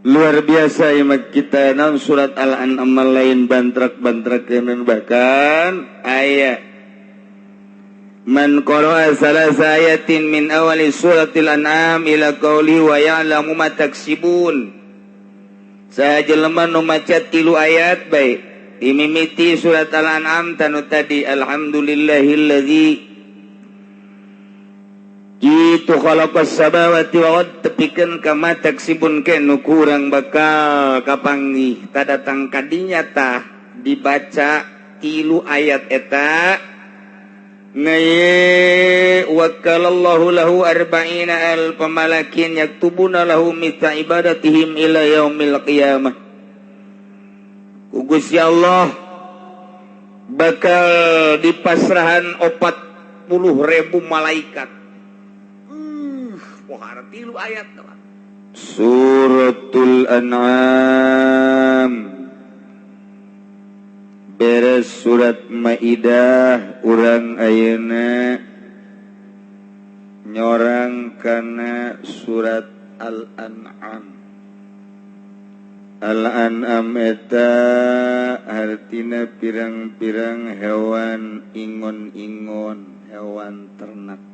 Luar biasa ya kita naon surat Al-An'am lain bantrak-bantrak, bahkan aya man qara'a salasa ayatin min awali suratil An'am ila qauli wa ya'lamu ma taksibun. Saha jelema nu maca tilu ayat bae dimimiti surat Al-An'am tanu tadi, alhamdulillahillazi itu khalaqas samawati wal ard tepikeun ka ma taksibun, ke nu kurang bakal kapanggih tadatang kadinya. Tah, dibaca tilu ayat eta ngaye wakkalallahu lahu arba'ina alfa malakin yaktubuna lahu mithla ibadatihim ila yaumil qiyamah. Ku Gusti Allah bakal dipasrahan 40.000 malaikat. Wah, tilu ayat. Suratul An'am beres surat Maidah, urang ayeuna nyorang kana surat Al-An'am. Al-An'am eta artina pirang-pirang hewan ingon-ingon, hewan ternak.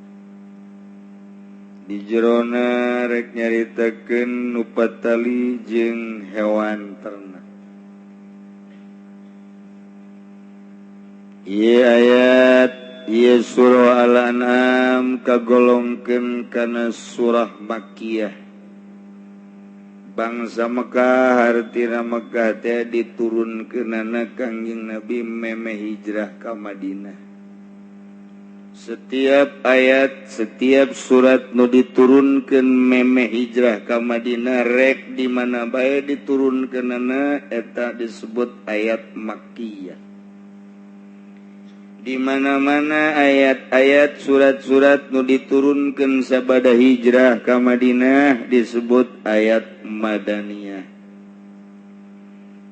Di jerona rek nyaritakeun nu patali jeung hewan ternak. Ieu ayat, ieu surah Al-An'am kagolongkeun kana surah Makkiyah. Bangsa Mekah, hartina Mekah teh diturunkeunana Kangjeng Nabi memeh hijrah ka Madinah. Setiap ayat, setiap surat nu diturunkan memeh hijrah ka Madinah, rek di mana bae diturunkeunana, eta disebut ayat Makkiyah. Di mana-mana ayat-ayat, surat-surat nu diturunkan sabada hijrah ka Madinah disebut ayat Madaniyah.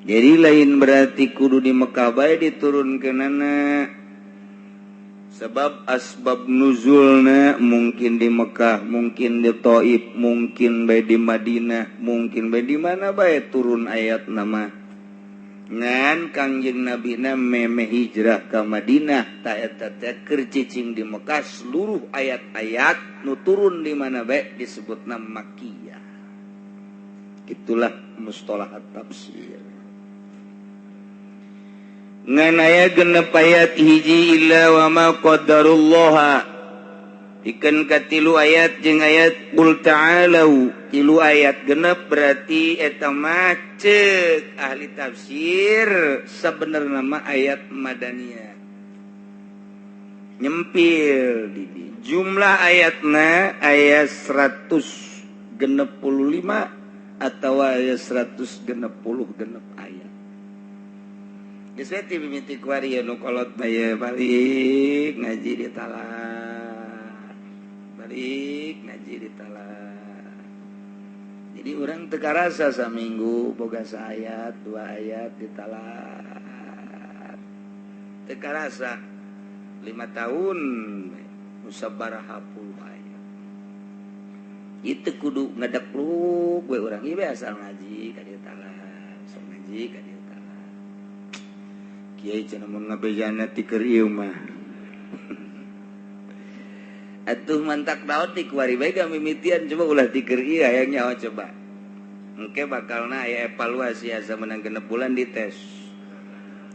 Jadi lain berarti kudu di Mekah bae diturunkeunana, sebab asbab nuzulna mungkin di Mekah, mungkin di Taif, mungkin bae di Madinah, mungkin bae di mana bae turun ayat nama. Ngan Kangjeng Nabi na memeh hijrah ka Madinah, ta eta teh keur cicing di Mekah, seluruh ayat-ayat nu turun di mana bae disebutna Makkiyah. Itulah mustalahat tafsir. Ngan aya genep ayat hiji illa wa ma qaddarullaha. Pikeun katilu ayat jeung ayat qul ta'alau, tilu ayat genep berarti eta mah ceuk ahli tafsir sebenarnya mah ayat Madaniyah. Nyempil di jumlah ayatna aya 165 atau aya 166 ayat. Geus we ti mimiti kuari nu kolot bae balik ngaji di talar. Balik ngaji di talar. Jadi urang teu karasa saminggu boga saayat, dua ayat di talar. Teu karasa 5 tahun musabaraha puluh ayat. Itu kudu ngadepluk we urang ieu asal ngaji ka dieu talar, sok ngaji ka dieu talar. Kiai cenah mun ngabejana ti keur ieu mah. Atuh mantak daun ti kuari bae mimitian, coba ulah ti keur ieu hayang nyaho coba. Engke bakalna aya evaluasi asa menang 6 bulan dites.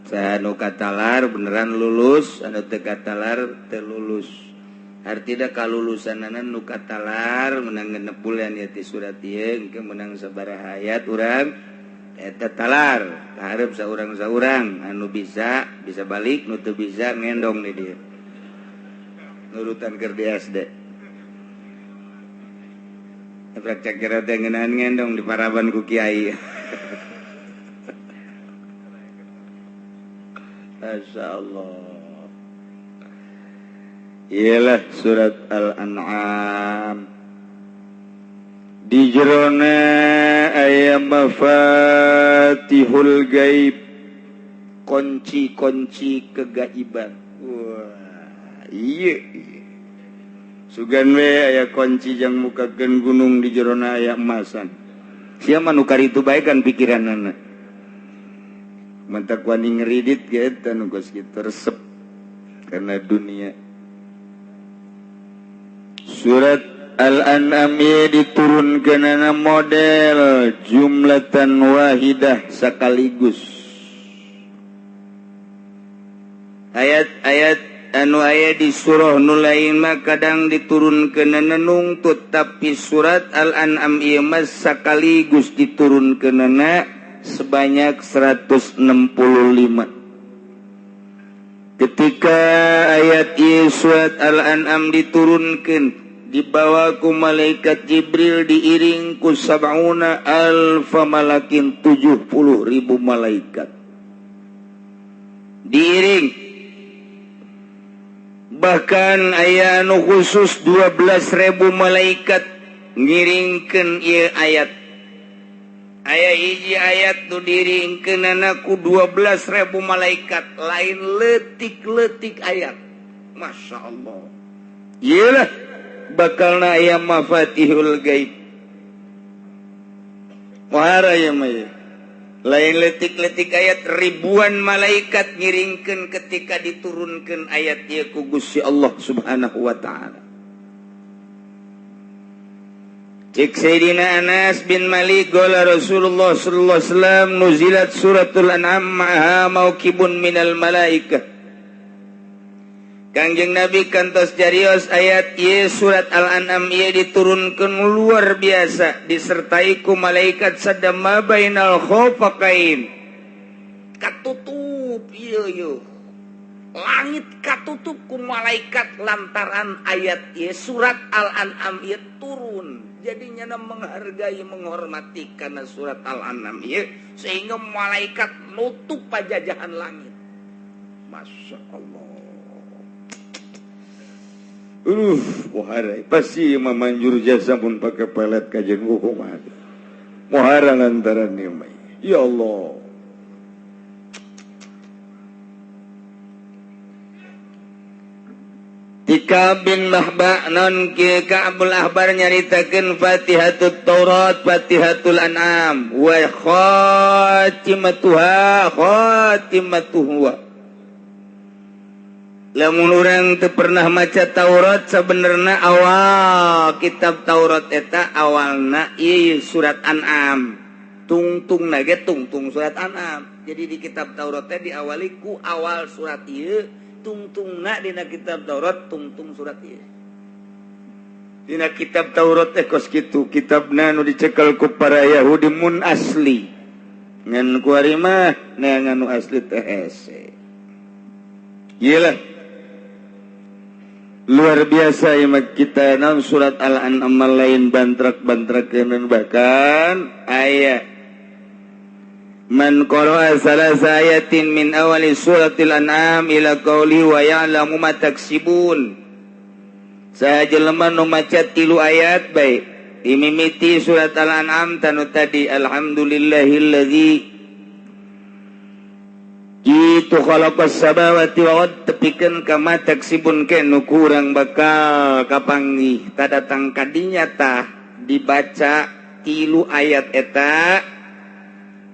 Saha nu katalar beneran lulus, anu teu katalar teu lulus. Artina kalulusanana nu katalar menang 6 bulan ya ti surat ieu engke menang sabaraha ayat urang eta talar kaharep saurang-saurang, anu bisa bisa balik, nu teu bisa ngendong di dieu nurutan keur di SD. Efek cakira teh ngeunahan ngendong di paraban ku kiai. Masya Allah. Iyalah surat Al-An'am. Di jerona aya mafatihul gaib, kunci-kunci kegaiban. Wah, iya, iya. Sugan we aya kunci jang mukakeun gunung di jerona aya emasan. Sia mah nu karitu bae kan pikiranana. Mantak wani ngeridit ge eta nu geus kitu resep karena dunia. Surat Al-An'am diturunkeunana model jumlatan wahidah sekaligus. Ayat-ayat anu aya di surah nu lain mah kadang diturunkeunana nungtut, tapi surat Al-An'am ieu mah sekaligus diturunkeunana sebanyak 165. Ketika ayat ieu surat Al-An'am diturunkeun dibawa ku malaikat Jibril diiring ku sab'una alfa malakin 70.000 malaikat diiring. Bahkan aya anu khusus 12.000 malaikat ngiringkeun ieu ayat. Aya hiji ayat nu diiringkeunana ku 12.000 malaikat, lain leutik-leutik ayat. Masya Allah. Iyalah bakalna aya mafatihul gaib. Wahara ieu mah ieu. Lain letik-letik ayat, ribuan malaikat ngiringkeun ketika diturunkeun ayat ieu ku Gusti Allah Subhanahu wa taala. Cek Sayyidina Anas bin Malik qala Rasulullah sallallahu alaihi wasallam nuzilat suratul An'am ma'aha mauqibun minal malaikah. Kangjeng Nabi kantos jarios ayat ieu surat Al-An'am ieu diturunkeun luar biasa disertai ku malaikat sadama bainal khofaqain. Katutup ieu ieu. Langit katutup ku malaikat lantaran ayat ieu surat Al-An'am ieu turun. Jadi nyana menghargai menghormati karena surat Al-An'am ieu sehingga malaikat nutup pajajahan langit. Masya Allah. Muhara pasti memanjur jasa pun pakai pelet kajian hukuman. Muhara lantaran ni, ya Allah. Tika bin Mahba non ki Ka'bul Ahbar nyaritakeun Fatihatut Taurat, Fatihatul An'am wa khatimatuha khatimatuhu. Lamun urang teu pernah maca Taurat sabenerna awal kitab Taurat eta awalna ieu surat An'am. Tungtungna ge tungtung surat An'am. Jadi di kitab Taurat teh diawali ku awal surat ieu, tungtungna dina kitab Taurat tungtung surat ieu. Dina kitab Taurat teh kos kitu, kitabna nu dicekel ku para Yahudi mun asli. Ngan kuari mah neangan nu asli teh hese. Iyalah. Luar biasa ya kita nam surat Al-An'am lain bantrak-bantrakeun bahkan aya man qara'a salasa ayatin min awali suratil An'am ila qauli wa ya'lamu ma taksibun. Saha jelema nu maca 3 ayat bae dimimiti surat Al-An'am tanu tadi alhamdulillahillazi gitu khalaqas samawati wal ard tepikeun ka ma taksibun ke nu kurang bakal kapanggih tadatang kadinya tah dibaca 3 ayat eta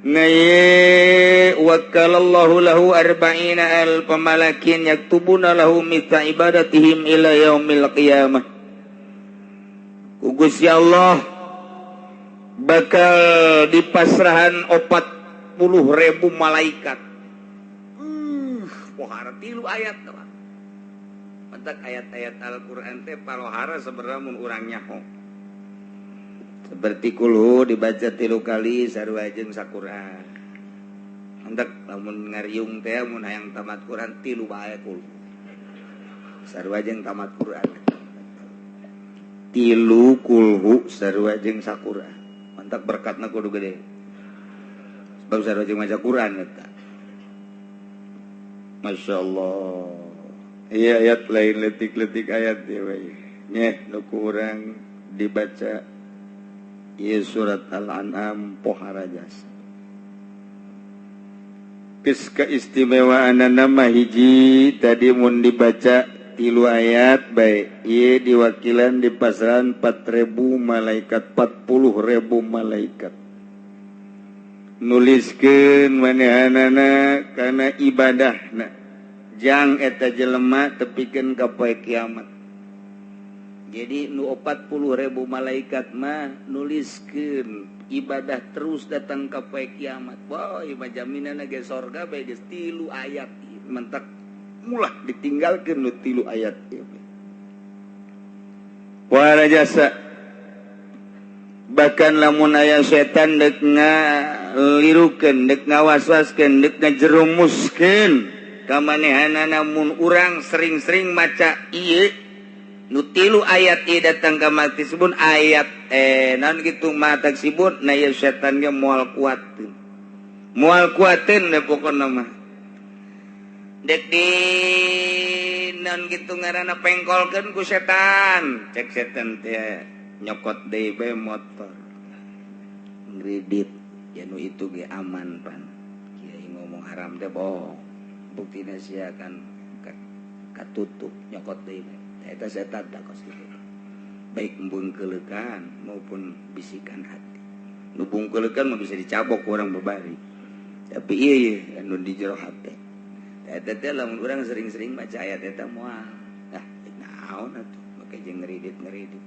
ngaye wakalallahu lahu arba'ina alfa malakin yaktubuna lahu mithla ibadatihim ila yaumil qiyamah. Ku Gusti Allah bakal dipasrahan 40.000 malaikat. Pohara 3 ayat telah. Mentak ayat-ayat Al-Qur'an teh palohara sebenarnya mun urang nyaho. Seperti kulhu dibaca 3 kali sarua jeung saquran. Mentak lamun ngariung teh mun hayang tamat Quran 3 bae kulhu. Sarua jeung tamat Quran. 3 kulhu sarua jeung saquran. Mentak berkatna kudu gede. Sebab sarua jeung maca Quran eta. Masya Allah. Iya ayat lain letik-letik ayat ya bae. Nyeh nu kurang dibaca ieu surat Al-An'am pohara jasa. Geus keistimewaanana mah hiji tadi mun dibaca 3 ayat bae ieu diwakilan di pasaran 4.000 malaikat, 40.000 malaikat. Nuliskeun manehanana kana ibadahna jang eta jelema tepikeun ka poe kiamat. Jadi nu 40.000 malaikat mah nuliskeun ibadah terus datang ka poe kiamat. Wah, ieu mah jaminanna ge sorga bae geus 3 ayat mentak mulah ditinggalkeun nu 3 ayat ieu. Wala jasa bahkan lamun aya setan dek ngalirukeun, dek ngawaswaskeun, dek ngajerumuskeun ka manehanana mun urang sering-sering maca ieu nu 3 ayat ieu datang ka mati sebun ayat naon kitu mata sibun na ieu setan ge moal kuateun. Moal kuateun deh pokona mah. Dek di naon kitu ngaranna pengkolkeun ku setan. Cek setan teh nyokot deui bae motor. Ngridit ya nu itu ge aman pan. Kiai ngomong haram teh bohong. Buktina sia kan katutup nyokot deui bae. Eta setan tak kos kitu. Baik bungkeulekan maupun bisikan hati. Nu bungkeulekan mah bisa dicabok ku urang babari. Tapi ieu ye anu di jero hate. Eta teh lamun urang sering-sering maca ayat eta moal. Ah, naon atuh make jeung ngeridit-ngeridit.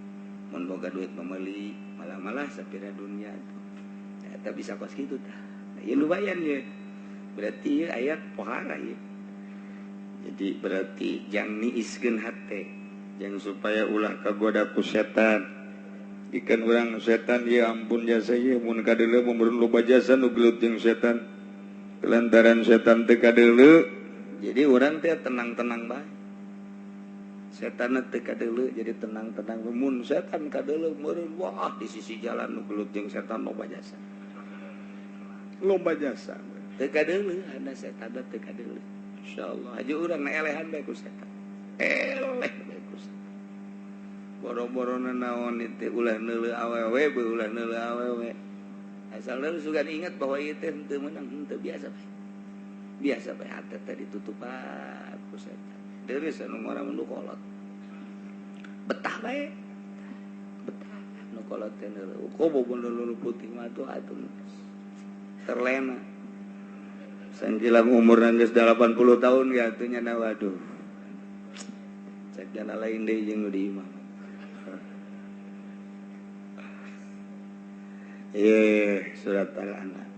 Mun boga duit mah meuli, malah-malah sapira dunia atuh. Eta bisa kos kitu tah. Nah, ieu lumayan ye. Berarti ieu ayat pohara ieu. Jadi berarti jang niiskeun hate, jang supaya ulah kagoda ku setan. Ikan urang setan ya ampun jasa ieu mun kadeuleu mun loba jasa nu gelut jeung setan. Lantaran setan teu kadeuleu, jadi urang teh tenang-tenang bae. Setan teu kadeuleu jadi tenang-tenang. Mun setan kadeuleu meureun wah di sisi jalan nu gelut jeung setan loba jasa. Loba jasa. Teu kadeuleu anda setan teu kadeuleu. Insyaallah aja urang na elehan bae ku setan. Eleh bae ku setan. Boro-borona naon teh ulah neuleuh awewe bae ulah neuleuh awewe. Asal lu sugan ingat bahwa ieu teh henteu meunang henteu biasa bae. Biasa bae hate teh ditutupan ku setan. Deureuh anu ngora mun kolot. Betah bae. Betah nu kolot teh neuleuh. Kobo nu putih mah tuh atuh terlena. Sangkilang umur geus 80 tahun ya atuh nya waduh. Cek jana lain deui jeung nu di imah. Surat Al-An'am.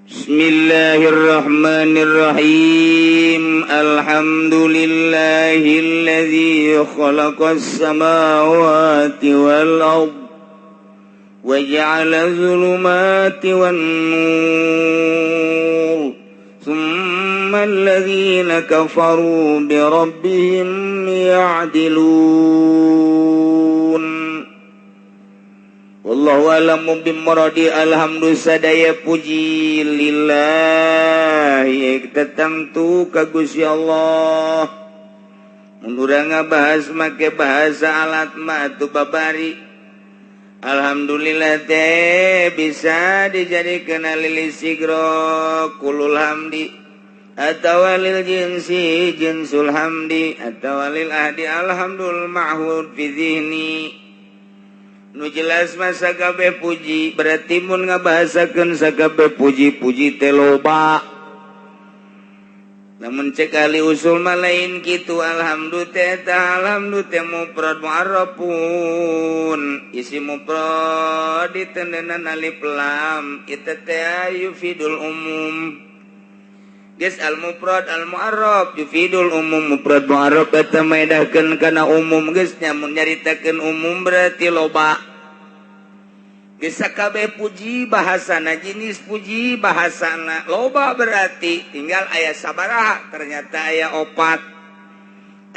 Bismillahirrahmanirrahim. Alhamdulillahilladzi khalaqas samawati wal ardh wa ja'ala dzulumati wan nur. Tsumma alladzina kafaru bi rabbihim ya'dilun. Wallahu a'lamu bimuradi. Alhamdulillah sadaya puji lillahi tetamtu ka Gusti Allah. Mun urang ngabahas make bahasa alat mah atuh babari. Alhamdulillah teh bisa dijadikeun lil sigro kulul hamdi atawa lil jinsi jinsul hamdi atawa lil ahdi alhamdul ma'hud fi zihni. Nu jelas mah sakabeh puji berarti mun ngabahasakeun sakabeh puji-puji teh loba. Lamun cek ahli usul mah lain kitu. Alhamdulillah teh eta alhamdulillah teh mufrad mu'arrafun isi mufrad ditendenan alif lam eta teh yufidul umum. Geus al mufrad al mu'arraf yufidul umum. Mufrad mu'arraf eta maedahkeun kana umum geus nya mun nyaritakeun umum berarti loba. Geus sakabeh puji bahasana jenis puji bahasana loba berarti tinggal aya sabaraha ternyata aya opat.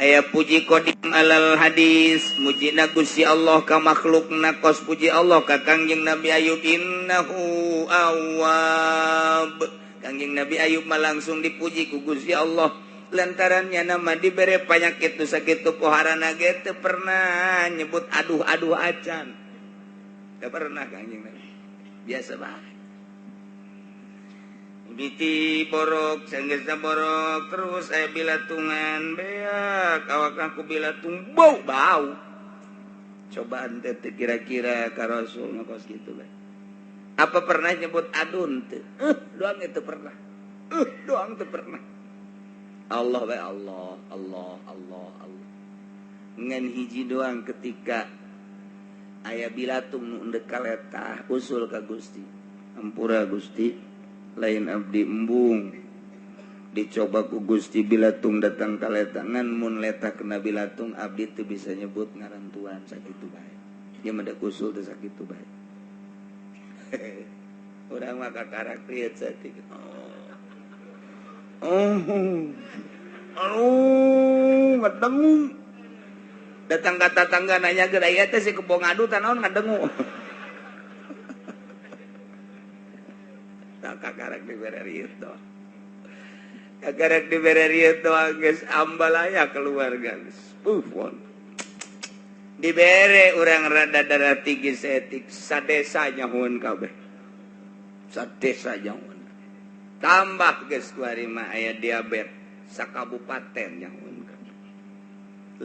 Aya puji qadim alal hadis mujina Gusti Allah ka makhlukna kos puji Allah ka Kangjeng Nabi Ayub innahu awwab. Kangjeng Nabi Ayub mah langsung dipuji ku Gusti Allah lantarannya nama dibere panyakit nu sakitu poharana ge teu pernah nyebut aduh-aduh acan. Teu pernah Kangjeng Nabi. Biasa bae. Biti borok, sanggeusna borok terus aya bilatungan beak awak aku bilatung bau bau. Cobaan teh kira-kira ka Rasul kos kitu bae. Apa pernah nyebut adun teu? Doang itu pernah. Doang teu pernah. Allah bae Allah, Allah, Allah, Allah. Ngan hiji doang ketika aya bilatung nu endek kaletah usul ka Gusti. Ampura Gusti, lain abdi embung. Dicoba ku Gusti bilatung datang kaletah ngan mun letah kena bilatung abdi teu bisa nyebut ngaran Tuhan sakitu bae. Ieu mah da usul teh sakitu bae. Urang mah kakarak lieu saeutik. Oh. Aduh, ngadengu. Datang ka tatangga nanya ge aya teh si kebo ngadu tah naon ngadengu. Tah kakarak dibere rieu doang. Kakarak dibere rieu doang geus ambalaya keluarga geus. Pun. Dibere urang rada darah tinggi saeutik sadesa nyahoeun kabeh. Sadesa nyahoeun. Tambah geus kuari mah aya diabetes sakabupaten nyahoeun kabeh.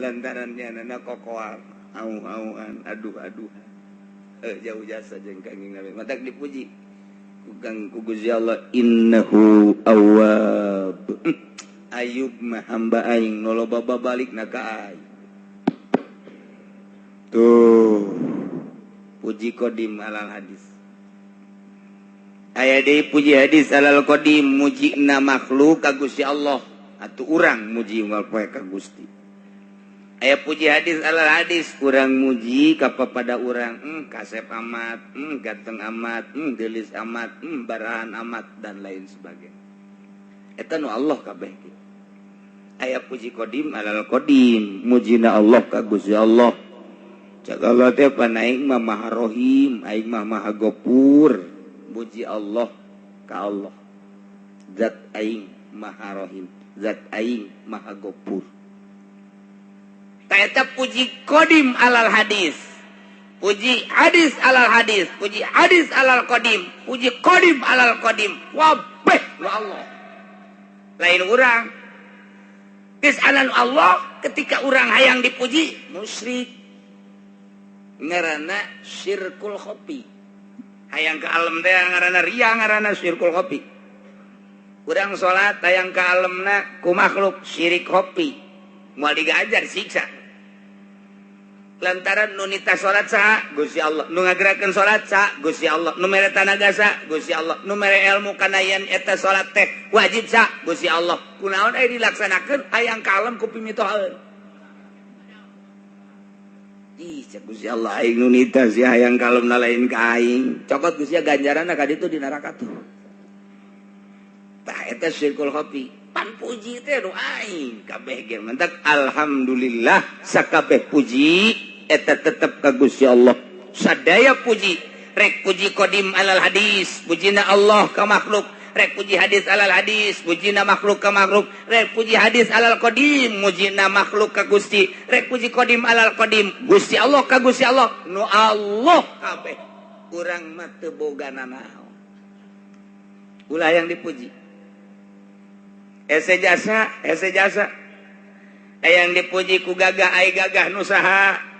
Lantaran nyanana kokoal au-auan aduh-aduhan. Jauh jasa jeung Kangjeng Nabi. Matak dipuji ku Kang ku Gusti Allah innahu awwab. Ayub mah hamba aing nu loba babalikna ka aing. Tuh. Puji qadim alal hadis. Aya deui puji hadis alal qadim mujina makhluk ka Gusti Allah atuh urang muji unggal poe ka Gusti. Aya puji hadis alal hadis urang muji ka papada urang kasep amat, ganteng amat, geulis amat, barahan amat dan lain sebagainya. Eta nu Allah kabeh ge. Aya puji qadim alal qadim mujina Allah ka Gusti Allah. Cak Allah teh pan aing mah Maha Rahim, aing mah Maha Gopur. Muji Allah ka Allah. Zat aing Maha Rahim, zat aing Maha Gopur. Ta eta puji qadim alal hadis. Puji hadis alal hadis, puji hadis alal qadim, puji qadim alal qadim. Wabeh nu Allah. Lain urang. Geus anan Allah ketika urang hayang dipuji musyrik. Ngaranna syirkul khofi. Hayang ka alam teh ngaranna riya ngaranna syirkul khofi. Urang salat hayang ka alamna ku makhluk syirik khofi. Moal digajar siksa. Lantaran nu nita salat saha? Gusti Allah. Nu ngagerakeun salat saha? Gusti Allah. Nu mere tanaga saha? Gusti Allah. Nu mere ilmu kana yen eta salat teh wajib saha? Gusti Allah. Kunaon aya dilaksanakeun hayang ka alam ku pimitohaeun. Ih, cek Gusti Allah aing nu nita sia hayang kalemna lain ka aing. Cokot Gusti ganjaranna ka ditu di neraka tuh. Tah eta syirkul khofi. Pan puji teh nu aing kabeh ge mentak alhamdulillah sakabeh puji eta tetep ka Gusti Allah. Sadaya puji, rek puji qadim alal hadis, pujina Allah ka makhluk. Rek puji hadis alal hadis, mujina makhluk ka makhluk. Rek puji hadis alal qadim, mujina makhluk ka Gusti. Rek puji qadim alal qadim, Gusti Allah ka Gusti Allah. Nu Allah kabeh. Urang mah teu boga nanaon. Ulah yang dipuji. Ese jasa, ese jasa. Yang dipuji ku gagah ai gagah nu saha?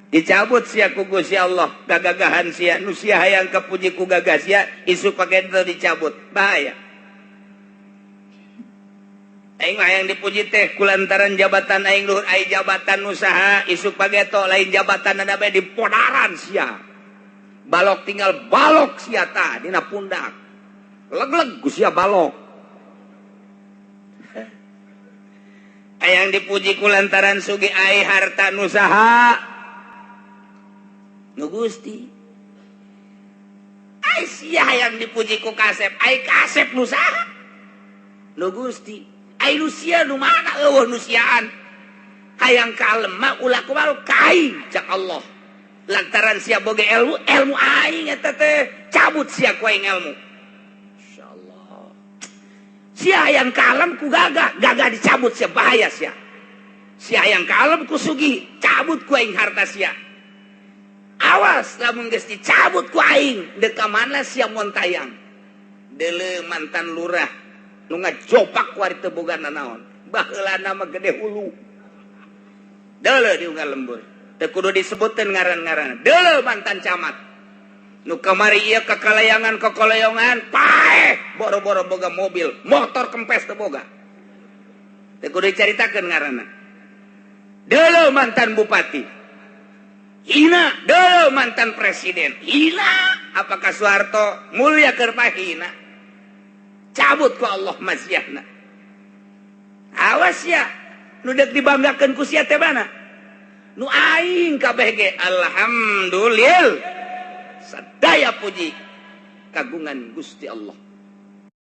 Dicabut sia ku Gusti Allah gagagahan sia nu sia hayang kapuji ku gagah sia isuk pake teu dicabut bahaya. Aing mah hayang dipuji teh kulantaran jabatan aing luhur ai jabatan nu saha isuk pageto lain jabatan bae dipodaran sia. Balok tinggal balok sia tah dina pundak. Leg-leg ku sia balok. Hayang dipuji kulantaran sugih ai harta nu saha? Nu Gusti. Ai sia hayang dipuji ku kasep, ai kasep nu saha? Nu Gusti. Ai nu sia nu mana eueuh nu siaan? Hayang kalem mah ulah kumaha ka aing cak Allah. Lantaran sia boga ilmu, ilmu aing eta teh cabut sia ku aing ilmu. Insyaallah. Sia hayang kalem ku gagah, gagah dicabut sia bahaya sia. Sia hayang kalem ku sugih, cabut ku aing harta sia. Awas lamun geus dicabut ku aing deuk ka mana sia montayang. Deuleu mantan lurah nu ngajopak ku ari teu boga nanaon. Baheulana mah gede hulu. Deuleu di unggal lembur. Teu kudu disebuteun ngaran-ngaran. Deuleu mantan camat. Nu kamari ieu kakalayangan kakalayangan paeh boro-boro boga mobil, motor kempes teu boga. Teu kudu dicaritakeun ngaranna. Deuleu mantan bupati. Hina, deuleu mantan presiden. Hina, apakah Soeharto mulia keur hina? Cabut ku Allah maziahna. Awas ya, nu deuk dibanggakeun ku sia teh mana? Nu aing kabeh ge alhamdulillah. Sadaya puji kagungan Gusti Allah.